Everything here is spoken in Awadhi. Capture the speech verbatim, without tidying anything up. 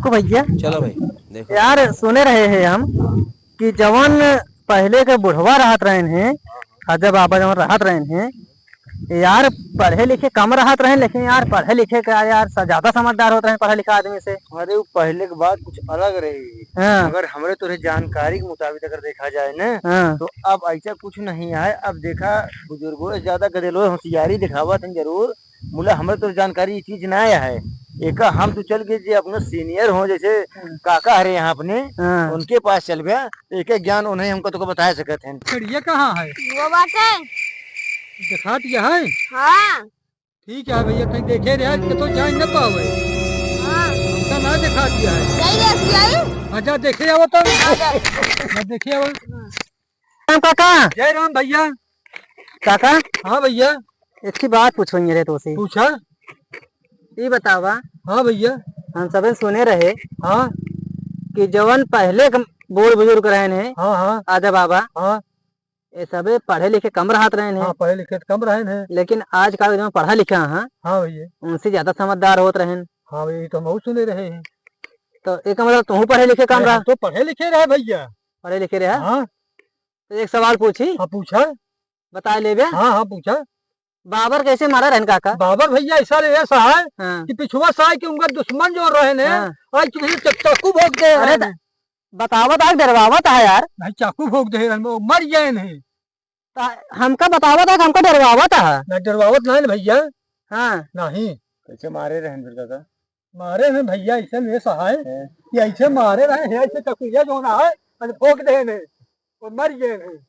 भैया, चलो भाई, देखो। यार, सुने रहे हैं हम कि जवन पहले के बुढ़वा रहत रहन हैं, खाजा बाबा जवन रहत रहन हैं, यार, पढ़े लिखे कम रहत रहन, लेकिन यार, पढ़े लिखे का यार, स-, ज्यादा समझदार होत रहन पढ़े लिखे आदमी से। अरे, वो पहले के बात कुछ अलग रही। हाँ। मगर हमरे तोरे जानकारी के मुताबिक अगर देखा जाए ना, हाँ। तो अब ऐसा कुछ नहीं है। अब देखा, बुजुर्गों से ज्यादा गदेलो होशियारी दिखावत हैं जरूर, मुला हमरे तो जानकारी ई चीज ना है। एका हम तो चल गए जे अपने senior हो, जैसे हम्म। काका हरे यहाँ अपने, हाँ। उनके पास चल गया, तो एके ज्ञान उन्हें हमको तो बता सकत हैं। चिड़िया कहाँ है? वो बाटे। दिखात यह है? हाँ। ठीक है भैया, कहीं देखे रहे कि तो जान न पावे। हाँ। हमका ना दिखात यह है। यही रह गया है। अच्छा, देखे आओ तो। हाँ, जा। ना देखे आओ। राम काका। जय राम भैया। काका। हाँ भैया। एक ठे बात पूछोगे रे तोसे। पूछा। ई बतावा। हाँ भैया। हम सबे सुने रहे। हाँ। कि जवन पहले के बूढ़ बुजुर्ग रहन हैं, हाँ, हाँ। आजा बाबा। हाँ। ये सबे पढ़े लिखे कम रहत रहन हैं। हाँ, पढ़े लिखे तो कम रहन हैं। लेकिन आजकल जवन पढ़ा लिखा हैं, हाँ भैया। उनसे ज्यादा समझदार होत रहन। हाँ भैया, ये तो हम बहुत सुने रहे हैं। तो एक मतलब तुहूँ पढ़े लिखे कम अरे, रहा? हम तो पढ़े लिखे रहे भैया। पढ़े लिखे रहे? हाँ। तो एक सवाल पूछी? हाँ, पूछा। बता लेबे? हाँ, हाँ, पूछा। बाबर कैसे मारा रहन काका? बाबर भैया ऐसा रे, ऐसा है हाँ। कि पिछुआ साय के उनका दुश्मन जो रहन है, हाँ। आज किसी च-, चाकू भोंक दे अरे रहन त-, है। बतावत है, डरवावत है यार। नहीं, चाकू भोंक दे रहन, वो मर गए नहीं। त-, हमका बतावत है, हमका डरवावत है। नहीं, डरवावत नहीं भैया। हाँ। नहीं। कैसे मारे रहन फिर काका? मारे हैं भैया, ऐसे में सहाय हैं। कि ऐसे मारे रहे हैं, ऐसे चकुइया जो ना है, अरे भोंक दे ने, और मर गए हैं।